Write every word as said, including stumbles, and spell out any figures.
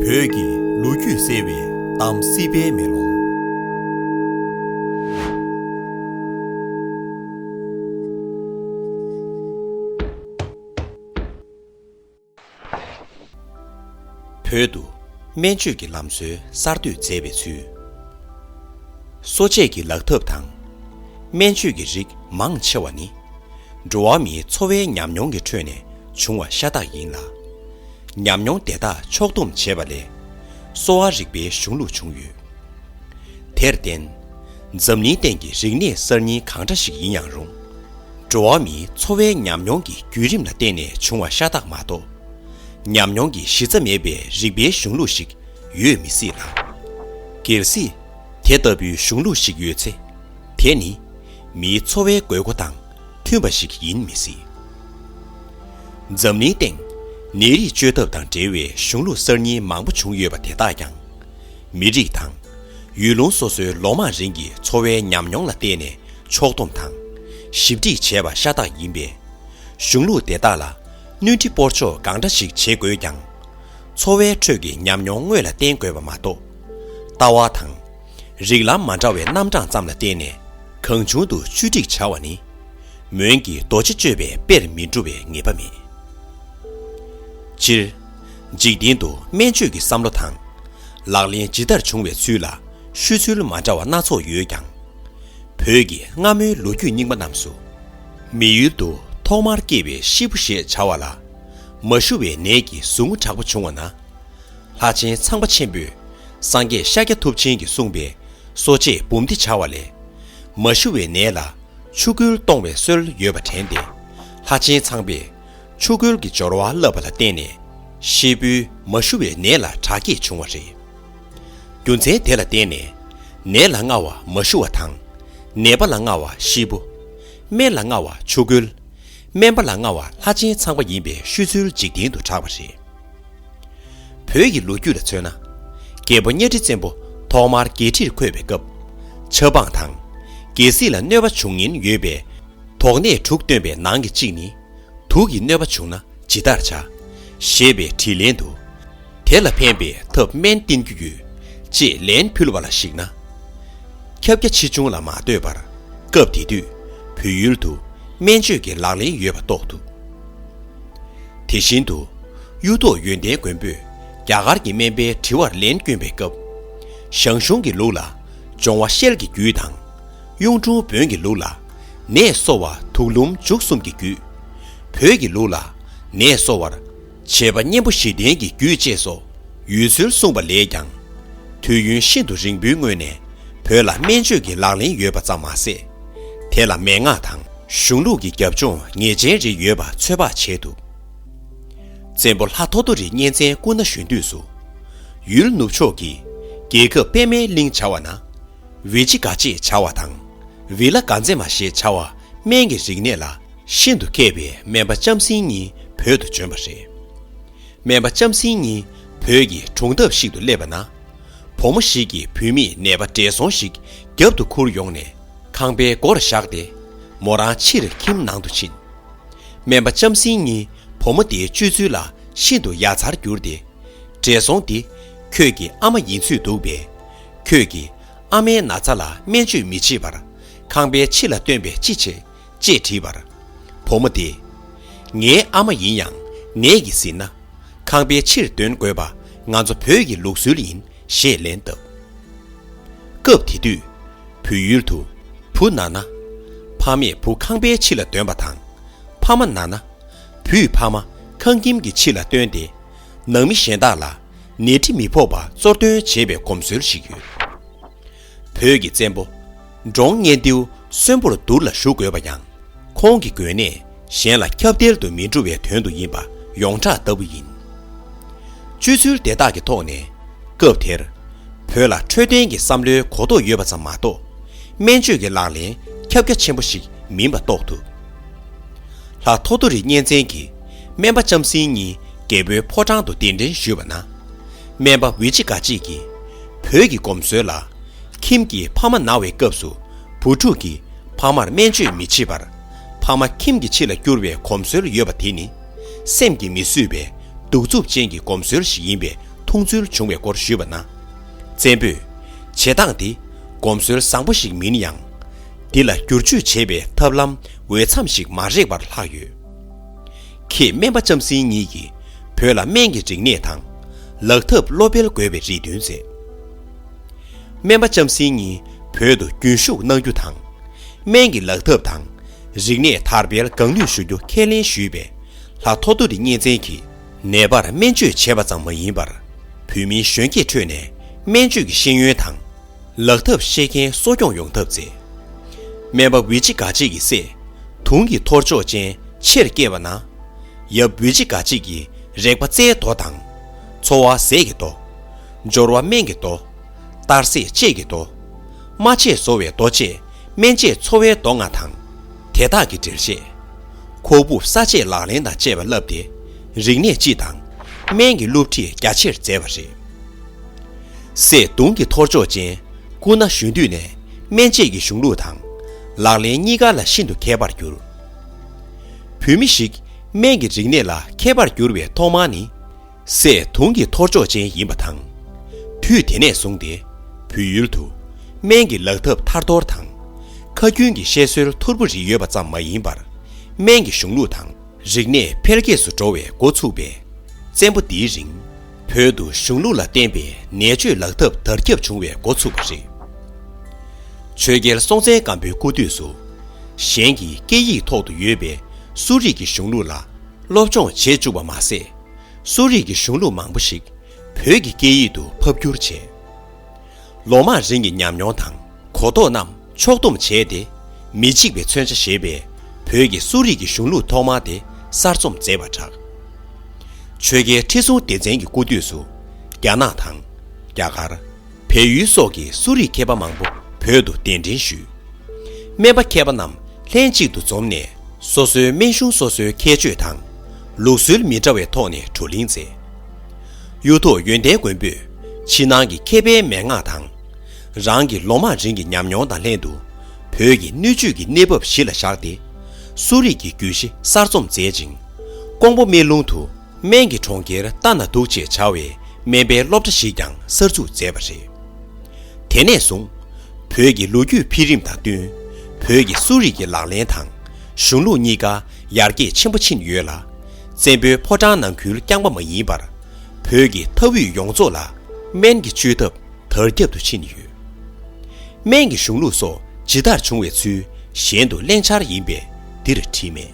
བོད་ཀྱི་ལོ་རྒྱུས་གསལ་བའི་གཏམ་སྲིད་པའི་མེ་ལོང་། བོད་དུ་སྨན་བཅོས་ཀྱི་ལམ་སྲོལ་གསར་གཏོད་མཛད་པའི་ཚུལ། གསོ་དཔྱད་ཀྱི་ལག་ཐབས་དང་། སྨན་བཅོས་ཀྱི་རིགས་མང་ཆེ་བ་ནི། འགྲོ་བ་མིའི་འཚོ་བའི་ཉམས་མྱོང་གི་ཁྲོད་ནས་བྱུང་བ་ཤ་སྟག་ཡིན་ལ། ཉམས་མྱོང་དེ་དག་ཕྱོགས་བསྡོམས་བྱས་པ་ལས། གསོ་བ་རིག་པའི་གཞུང་ལུགས་བྱུང་ཡོད། དེར་བརྟེན། འཛམ་གླིང་སྟེང་གི་རིག་གནས་གསར་རྙིང་གང་འདྲ་ཞིག་ཡིན་ཡང་རུང་། འགྲོ་བ་མིའི་འཚོ་བའི་ཉམས་མྱོང་གི་བརྒྱུད་རིམ་ལ་བརྟེན་ནས་བྱུང་བ་ཤ་སྟག་མ་གཏོགས། ཉམས་མྱོང་གི་གཞི་རྩ་མེད་པའི་རིག་པའི་གཞུང་ལུགས་ཤིག་ཡོད་མི་སྲིད་ལ། གལ་སྲིད། དེ་ལྟ་བུའི་གཞུང་ལུགས་ཤིག་ཡོད་ཚེ། དེ་ནི། མིའི་འཚོ་བའི་དགོས་མཁོ་དང་མཐུན་པ་ཞིག་ཡིན་མི་སྲིད། འཛམ་གླིང་སྟེང་ནད་རིགས་བཅོས་ཐབས་དང་འབྲེལ་བའི་གཞུང་ལུགས་གསར་རྙིང་མང་པོ་བྱུང་ཡོད་པ་དེ་དག་ཀྱང་། མི་རིགས་དང་། ཡུལ་ལུང་སོ་སོའི་ལོ་མང་རིང་གི་འཚོ་བའི་ཉམས་མྱོང་ལ་བརྟེན་ནས་ཕྱོགས་བསྡོམས་དང་། ཞིབ་འབྲི་བྱས་པ་ཤ་སྟག་ཡིན་པས། གཞུང་ལུགས་དེ་དག་ལ་སྣོན་འཕྲི་སྤོར་ཆོག་གང་འདྲ་ཞིག་བྱེད་དགོས་ཀྱང་། འཚོ་བའི་ཁྲོད་ཀྱི་ཉམས་མྱོང་དངོས་ལ་བརྟེན་དགོས་པ་མ་གཏོགས། ལྟ་བ་དང་། རིགས་ལམ་མ་འདྲ་བའི་རྣམ་གྲངས་ཙམ་ལ་བརྟེན་ནས་གང་བྱུང་དུ་བཅོས་སྒྲིག་བྱ་བ་ནི། མོན་གྱི་རྡོ་རྗེ་གཅོད་པའི་དཔེར་མི་འགྲོ་བའི་ངེས་པ་མེད། སྤྱིར། འཇིག་རྟེན་དུ་སྨན་བཅོས་ཀྱི་བསམ་བློ་དང་། ལག་ལེན་ཇི་ལྟར་བྱུང་བའི་ཚུལ་ལ་ཤོད་ཚུལ་མ་འདྲ་བ་སྣ་ཚོགས་ཡོད་ཀྱང་། བོད་ཀྱི་སྔ་མོའི་ལོ་རྒྱུས་རྙིང་པ་རྣམས་སུ། མི་ཡུལ་དུ་ཐོག་མར་སྐྱེས་པའི་ཤི་བོ་ཞེས་བྱ་བ་ལ། མ་ཞུ་བའི་ནད་ཀྱི་ཟུག་རྔུ་དྲག་པོ་བྱུང་བ་ན། ལྷ་ཆེན་ཚངས་པ་ཆེན་པོས་སངས་རྒྱས་ཤཱཀྱ་ཐུབ་ཆེན་གྱིས་གསུངས་པའི་གསོ་དཔྱད་འབུམ་སྡེ་བྱ་བ་ལས། མ་ཞུ་བའི་ནད་ལ་ཆུ་ཁོལ་གཏོང་བའི་སྲོལ་ཡོད་པ་དྲན་ཏེ། ལྷ་ཆེན་ཚངས་པས་ཆུ་ཁོལ་གྱི་སྦྱོར་བ་བསླབས་པ་ལ་བརྟེན་ནས། ཤི་བོའི་མ་ཞུ་བའི་ནད་ལ་དྲག་སྐྱེད་བྱུང་བ་རེད། རྒྱུ་མཚན་དེ་ལ་བརྟེན་ནས། ནད་ལ་མངའ་བ་མ་ཞུ་བ་དང་། ནད་པ་ལ་མངའ་བ་ཤི་བོ། སྨན་ལ་མངའ་བ་ཆུ་ཁོལ། སྨན་པ་ལ་མངའ་བ་ལྷ་ཆེན་ཚངས་པ་ཡིན་པའི་ཤོད་ཚུལ་འཇིག་རྟེན་དུ་གྲགས་པ་རེད། བོད་ཀྱི་ལོ་རྒྱུས་ལ་མཚོན་ན། རྒྱལ་པོ་གཉའ་ཁྲི་བཙན་པོ་ཐོག་མར་རྒྱལ་ཁྲིར་འཁོད་པའི་སྐབས། ཆབ་འབངས་དང་། རྒྱལ་སྲིད་ལ་གནོད་པ་འབྱུང་ཉེན་ཡོད་པའི། དོགས་གནད་དྲུག་བཏོན་པའི་ནང་གི་གཅིག་ནི། དུག་གི་གནོད་པ་བྱུང་ན་ཇི་ལྟར་བྱ། ཞེས་པའི་དྲིས་ལན་དུ། དེ་ལ་ཕན་པའི་ཐབས་སྨན་བསྟེན་རྒྱུ་ཡོད། ཅེས་ལན་ཕུལ་བ་ལ་གཞིགས་ན། ཁྱབ་རྒྱ་ཆེ་ཆུང་ལ་མ་ལྟོས་པར། སྐབས་དེ་དུས་བོད་ཡུལ་དུ་སྨན་བཅོས་ཀྱི་ལག་ལེན་ཡོད་པ་རྟོགས་ཐུབ། དེ་བཞིན་དུ། གཡུ་ཐོག་ཡོན་ཏན་མགོན་པོས་རྒྱ་གར་གྱི་སྨན་པའི་དྲི་བར་ལན་བསྐྱོན་པའི་སྐབས། ཞང་ཞུང་གི་ལུགས་ལ་སྦྱོང་བ་ཤེལ་གྱི་རྒྱུད་དང་། གཡུང་དྲུང་བོན་གྱི་ལུགས་ལ་ནད་གསོ་བ་དུག་ལུམ་འཇུག་གསུམ་གྱི་རྒྱུད། བོད་ཀྱི་ལུགས་ལ་ནད་གསོ་བར་བྱེད་པ་གཉེན་པོ་བཞི་ལྡན་གྱི་རྒྱུད་ཅེས་སོགས་ཡོད་ཚུལ་གསུངས་པ་ལས་ཀྱང་། དུས་ཡུན་ཤིན་ཏུ་རིང་པོའི་སྔོན་ནས་བོད་ལ་སྨན་བཅོས་ཀྱི་ལག་ལེན་ཡོད་པ་ཙམ་མ་ཟད། དེ་ལ་མན་ངག་དང་གཞུང་ལུགས་ཀྱི་རྒྱབ་ལྗོངས་ངེས་ཅན་རེ་ཡོད་པ་ཚོད་དཔག་བྱེད་ཐུབ། བཙན་པོ་ལྷ་ཐོ་ཐོ་རི་གཉན་བཙན་སྐུ་ན་གཞོན་དུས་སུ། ཡུལ་ནུབ་ཕྱོགས་ཀྱི་རྒྱལ་ཁབ་པདྨའི་གླིང་བྱ་བ་ན། བི་ཇི་ག་ཅེས་བྱ་བ་དང་། བི་ལ་ག་ཛེ་མ་ཞེས་བྱ་བ་སྨན་གྱི་རིག་གནས་ལ་ཤིན་ཏུ་མཁས་པའི་སྨན་པ་ལྕམ་སྲིང་གཉིས་བོད་དུ་བྱོན་པ་རེད། སྨན་པ་ལྕམ་སྲིང་གཉིས་བོད་ཀྱི་གྲོང་འདབས་ཤིག་ཏུ་སླེབས་པ་ན། བུ་མོ་ཞིག་གིས་བུད་མེད་ནད་པ་བགྲེས་སོང་ཞིག་རྒྱབ་ཏུ་ཁུར་ཡོང་ནས་ཁང་པའི་སྒོར་བཞག་སྟེ། མོ་རང་ཕྱིར་ཁྱིམ་ནང་དུ་ཕྱིན། སྨན་པ་ལྕམ་སྲིང་གཉིས་བུ་མོ་དེའི་སྤྱོད་ཚུལ་ལ་ཤིན་ཏུ་ཡ་མཚར་གྱུར་ཏེ། བགྲེས་སོང་འདི་ཁྱོད་ཀྱི་ཨ་མ་ཡིན་ཚོད་འདུག་པས། ཁྱོད་ཀྱིས་ཨ་མའི་ན་ཚ་ལ་སྨན་བཅོས་མི་བྱེད་པར་ཁང་པའི་ཕྱི་ལ་བཏོན་པས་ཅི་བྱེད། ཅེས་དྲིས་པར། བུ་མོ་དེས། ངའི་ཨ་མ་ཡིན་ཡང་ནད་ཀྱིས་ཟིན་ན། ཁང་པའི་ཕྱིར་འདོན་དགོས་པ་ང་ཚོ་བོད་ཀྱི་ལུགས་སྲོལ་ཡིན། ཞེས་ལན་བཏབ། སྐབས་དེ་དུས། བོད་ཡུལ་དུ། བུ་ན་ན། ཕ་མས་བུ་ཁང་པའི་ཕྱི་ལ་འདོན་པ་དང་། ཕ་མ་ན་ན། བུས་ཕ་མ་ཁང་ཁྱིམ་གྱི་ཕྱི་ལ་བཏོན་ཏེ། ནང་མི་གཞན་དག་ལ་ནད་ཁྲི་མི་ཕོག་པ་གཙོར་འདོན་བྱེད་པའི་གོམས་སྲོལ་ཞིག་ཡོད། བོད་ཀྱི་བཙན་པོ། འབྲོང་གཉན་སྟེའུ་གསོན་པོར་དུར་ལ་གཞུ་དགོས་པ་ཡང་། ཁོང་གི་འགོས་ནད་གཞན་ལ་ཁྱབ་གདལ་དུ་མི་འགྲོ་བའི་དོན་དུ་ཡིན་པ་ཡོངས་གྲགས་ལྟ་བུ་ཡིན། སྤྱོད་ཚུལ་དེ་དག་གི་ཐོག་ནས། སྐབས་དེར། བོད་ལ་འཕྲོད་བསྟེན་གྱི་བསམ་བློའི་གོ་རྟོགས་ཡོད་པ་ཙམ་མ་གཏོགས། སྨན་བཅོས་ཀྱི་ལག་ལེན་ཁྱབ་རྒྱ་ཆེན་པོ་ཞིག་མིན་པ་རྟོགས་ཐུབ། ལྷ་ཐོ་ཐོ་རི་གཉན་བཙན་གྱིས་སྨན་པ་ལྕམ་སྲིང་གཉིས་རྒྱལ་པོའི་ཕོ་བྲང་དུ་གདན་འདྲེན་ཞུས་པ་ན། སྨན་པ་ཝི་ཅི་ག་ཅིག་གིས་བོད་ཀྱི་གོམས་སྲོལ་ལ། ཁྱིམ་གྱི་ཕ་མ་ན་བའི་སྐབས་སུ་བུ་ཕྲུག་གིས་ཕ་མར་སྨན་བཅོས་མི་བྱེད་པར། ཕ་མ་ཁྱིམ་གྱི་ཕྱི་ལ་བསྐྱུར་བའི་གོམས་སྲོལ་ཡོད་པ་དེ་ནི། སེམས་ཀྱིས་མི་བཟོད་པའི་གདུག་རྩུབ་ཅན་གྱི་གོམས་སྲོལ་ཞིག་ཡིན་པའི་ ཕུང་ཚུལ་བྱུང་བའི་སྐོར་ཞུས་པ་ན། བཙན་པོས། བྱེད་སྟངས་འདི་གོམས་སྲོལ་བཟང་པོ་ཞིག་མིན་ཡང་། འདི་ལ་བསྒྱུར་བཅོས་བྱེད་པའི་ཐབས་ལམ་འོས་འཚམ་ཞིག་མ་རེག་པར་ལྷག་ཡོད། ཁྱེད་སྨན་པ་ལྕམ་སྲིང་གཉིས་ཀྱིས་བོད་ལ་སྨན་གྱི་རིག་གནས་དང་། ལག་ཐབས་བློ་འཕེལ་དགོས་པའི་རེ་འདུན་མཛད། སྨན་པ་ལྕམ་སྲིང་གཉིས་བོད་དུ་རྒྱུན་ཞུགས་གནང་རྒྱུ་དང་། སྨན་གྱི་ལག་ཐབས་དང་། རིག་གནས་དར་སྤེལ་གང་ནུས་ཞུ་རྒྱུ་ཁས་ལེན་ཞུས་པས། ལྷ་ཐོ་ཐོ་རི་གཉན་བཙན་གྱིས་ནད་པར་སྨན་བཅོས་བྱས་པ་ཙམ་མ་ཡིན་པར། བོད་མིའི་གཞོན་སྐྱེས་ཁྲོད་ནས་སྨན་བཅོས་ཀྱི་ཤེས་ཡོན་དང་། ལག་ཐབས་ཤེས་མཁན་གསོ་སྐྱོང་ཡོང་ཐབས་མཛད། སྨན་པ་ཝི་ཅི་ག་ཅིག་གི་སྲས་དུང་གི་ཐོར་ཅོག་ཅན་ཆེར་སྐྱེས་པ་ན། ཡབ་ཝི་ཅི་ག་ཅིག་གིས་རེག་པ་རྩའི་མདོ་དང་། འཚོ་བ་ཟས་ཀྱི་མདོ། སྦྱོར་བ་སྨན་གྱི་མདོ། གཏར་ཟས་ལྕེ་གི་མདོ། རྨ་བྱས་བཟོ་བའི་མདོ་བཅས་སྨན་དཔྱད་འཚོ་བའི་མདོ་ལྔ་དང་། དེ་དག་གི་འགྲེལ་བཤད། ཁོག་དབུབ་ས་དཔྱད་ལག་ལེན་དང་བཅས་པ་བསླབས་ཏེ། རིག་གནས་སྤྱི་དང་སྨན་གྱི་སློབ་ཁྲིད་རྒྱ་ཆེར་མཛད་པ་རེད། སྲས་དུང་གི་ཐོར་ཅོག་ཅན་སྐུ་ན་གཞོན་དུས་ནས་སྨན་དཔྱད་ཀྱི་གཞུང་ལུགས་དང་། ལག་ལེན་གཉིས་ཀ་ལ་ཤིན་ཏུ་མཁས་པར་གྱུར། བོད་མི་ཞིག་སྨན་གྱི་རིག་གནས་ལ་མཁས་པར་གྱུར་བའི་ཐོག་མ་ནི། སྲས་དུང་གི་ཐོར་ཅོག་ཅན་ཡིན་པ་དང་། དུས་དེ་ནས་བཟུང་སྟེ་བོད་ཡུལ་དུ་སྨན་གྱི་ལག་ཐབས་ཐར་ཐོར་དང་། ཁ་རྒྱུན་གྱི་བཤད་སྲོལ་ཐོར་བུ་རེ་ཡོད་པ་ཙམ་མ་ཡིན་པར། སྨན་གྱི་གཞུང་ལུགས་དང་རིག་གནས་འཕེལ་རྒྱས་སུ་འགྲོ་བའི་འགོ་ཚུགས་པས། བཙན་པོ་འདིའི་རིང་བོད་དུ་གཞུང་ལུགས་ལ་བརྟེན་པའི་ནད་བཅོས་ལག་ཐབས་དར་ཁྱབ་བྱུང་བའི་འགོ་ཚུགས་པ་རེད། ཆོས་རྒྱལ་སྲོང་བཙན་སྒམ་པོའི་སྐུ་དུས་སུ། གཞན་གྱི་སྐད་ཡིག་ཐོག་ཏུ་ཡོད་པའི་གསོ་རིག་གི་གཞུང་ལུགས་ལ་སློབ་སྦྱོང་བྱེད་བཅུག་པ་མ་ཟད། གསོ་རིག་གི་གཞུང་ལུགས་མང་པོ་ཞིག་བོད་ཀྱི་སྐད་ཡིག་ཏུ་ཕབ་བསྒྱུར་བྱས། ལོ་མང་རིང་གི་ཉམས་མྱོང་དང་གོ་རྟོགས་རྣམས་ཕྱོགས་བསྡོམས་བྱས་ཏེ། མི་འཇིགས་པའི་མཚོན་ཆ་ཞེས་པའི་བོད་ཀྱི་གསོ་རིག་གི་གཞུང་ལུགས་ཐོག་མ་དེ་གསར་རྩོམ་མཛད་པར་གྲགས། ཆོས་རྒྱལ་ཁྲི་སྲོང་ལྡེ་བཙན་གྱི་སྐུ་དུས་སུ། རྒྱ་ནག་དང་། རྒྱ་གར། བལ་ཡུལ་སོགས་ཀྱི་གསོ་རིག་མཁས་པ་མང་པོ་བོད་དུ་གདན་འདྲེན་ཞུས། སྨན་པ་མཁས་པ་རྣམས་ལྷན་གཅིག་ཏུ་འཛོམས་ནས། སོ་སོའི་སྨན་གཞུང་སོ་སོའི་ཁྱད་ཆོས་དང་། ལུགས་སྲོལ་མི་འདྲ་བའི་ཐོག་ནས་བགྲོ་གླེང་མཛད། གཡུ་ཐོག་ཡོན་ཏན་མགོན་པོས་ཕྱི་ནང་གི་མཁས་པའི་མན་ངག་དང་། རང་གི་ལོ་མང་རིང་གི་ཉམས་མྱོང་དང་ལྷན་དུ། བོད་ཀྱི་སྣོད་བཅུད་ཀྱི་གནས་བབ་གཞི་ལ་བཞག་སྟེ། གསོ་རིག་གི་རྒྱུད་བཞི་གསར་རྩོམ་མཛད་ཅིང་། ཀོང་པོ་སྨན་ལུང་དུ། སྨན་གྱི་གྲོང་ཁྱེར་རྟ་ན་སྡུག་ཅེས་བྱ་བའི་སྨན་པའི་སློབ་གྲྭ་ཞིག་ཀྱང་གསར་འཛུགས་མཛད་པ་རེད། དེ་ནས་བཟུང་། བོད་ཀྱི་ལོ་རྒྱུས་འཕེལ་རིམ་དང་བསྟུན། བོད་ཀྱི་གསོ་རིག་གི་ལག་ལེན་དང་། གཞུང་ལུགས་གཉིས་ཀ་ཡར་རྒྱས་ཆེན་པོ་ཕྱིན་ཡོད་ལ། བཙན་པོའི་ཕོ་བྲང་ནང་ཁུལ་རྐྱང་པ་མ་ཡིན་པར། བོད་ཀྱི་མཐའ་དབུས་ཡོངས་རྫོགས་ལ་སྨན་གྱི་བཅོས་ཐབས་དར་ཁྱབ་ཏུ་ཕྱིན་ཡོད། སྨན་གྱི་གཞུང་ལུགས་སོགས་ཇི་ལྟར་བྱུང་བའི་ཚུལ་གཞན་དུ་གླེང་འཆར་ཡིན་པས་འདིར་བྲིས་མེད།